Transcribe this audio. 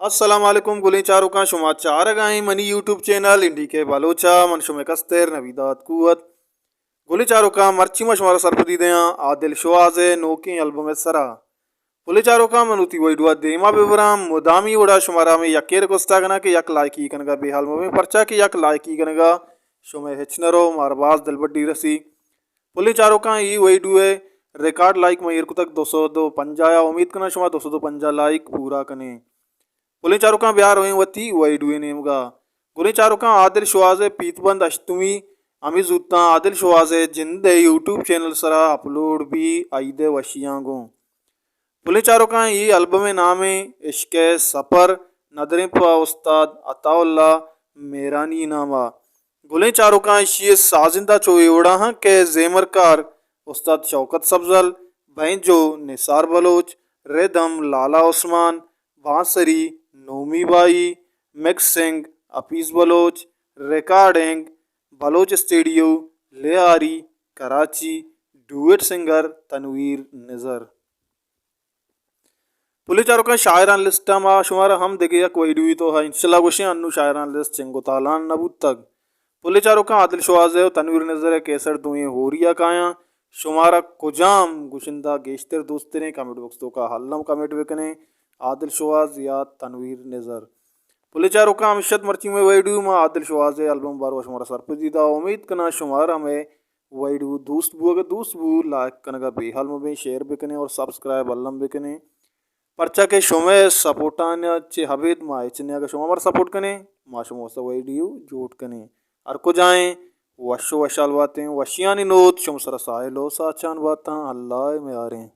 السلام علیکم گلیں چاروکاں، شما چارگ ءَ ایں منی یوٹیوب چینل این ڈی کے بلوچ ءَ۔ من شمئے کستر نویداد قوت۔ گلیں چاروکاں، مرچی ما شمارا سرپدی دیاں عادل شوہاز ءِ نوکیں البم ءِ سرا۔ گلیں چاروکاں، من وتی ویڈیو ءَ دیما ببراں، مدامی وڑا شمارا ہمے یکے ریکویسٹ ءَ کناں کہ یک لائکی کنگا بے حال مبیں، پرچا کہ یک لائکی کنگا شمئے ہچ نہ رو، مارا باز دلبڈی رسی۔ گلیں چاروکاں، اے ویڈیو ءِ ریکارڈ لائک ما ایر کتگ دو سد و پنجاہ ءَ، امید کناں شما دو سد و پنجاہ لائک پورا کنیں۔ گلیں چاروکاں، بیا رویں وتی ویڈیو ءِ نیمگا۔ گلیں چاروکاں، عادل شوہاز ءِ پیت بند ہشتمی ہمے زوتاں عادل شوہاز ءِ جند ءِ یوٹیوب چینل سرا اپلوڈ بی، عید ءِ وشیاں گوں۔ گلیں چاروکاں، اے البم ءِ نام ایں عشق ءِ سپر، ندریں پہ استاد عطا اللہ مہرانی ناما۔ گلیں چاروکاں، ایشی ءِ سازندہ چو اے وڑا ہاں کہ زیمرکار استاد شوکت سبزل، بینجو نثار بلوچ، ردھم لالا عثمان، بانسری نومی بائی، مکسنگ حفیظ بلوچ، ریکارڈنگ بلوچ اسٹوڈیو لیاری کراچی، ڈوئٹ سنگر تنویر نظر۔ گلیں چاروکاں، شاعران لسٹ ءَ ما شمارا ہم دگہ یک ویڈیوی تو انشاءاللہ گوشیں، انو شاعران لسٹ چنگ و تالان نہ بوتگ۔ گلیں چاروکاں، عادل شوہاز ءِ و تنویر نظر ءِ کیسٹ دوئیں ہوری ءَ کایاں۔ شمارا کجام گشندہ گیشتر دوست تریں؟ کمنٹ باکس توکا الم کمنٹ بکنیں، عادل شوہاز یا تنویر نظر۔ گلیں چاروکاں، ہمیش ات مرچی مئے ویڈیو، ما عادل شوہاز ءِ البم باروا شمارا سرپدی دا۔ امید کناں شمارا مئے ویڈیو دوست بوگ ءَ، دوست بو لائک کنگا بے حال مبیں، شیئر بکنیں اور سبسکرائب الم بکنیں، پرچا کہ شمئے سپورٹاں چہ ابید ما ہچ نہ، اگاں شما مارا سپورٹ کنیں، ما شما واسطہ ویڈیو جوڑ کنیں۔ ہر کجائیں وش و وشحال باتیں، وشیانی نود شما سرا ساہیل و ساچان باتاں، اللہ ءِ میاریں۔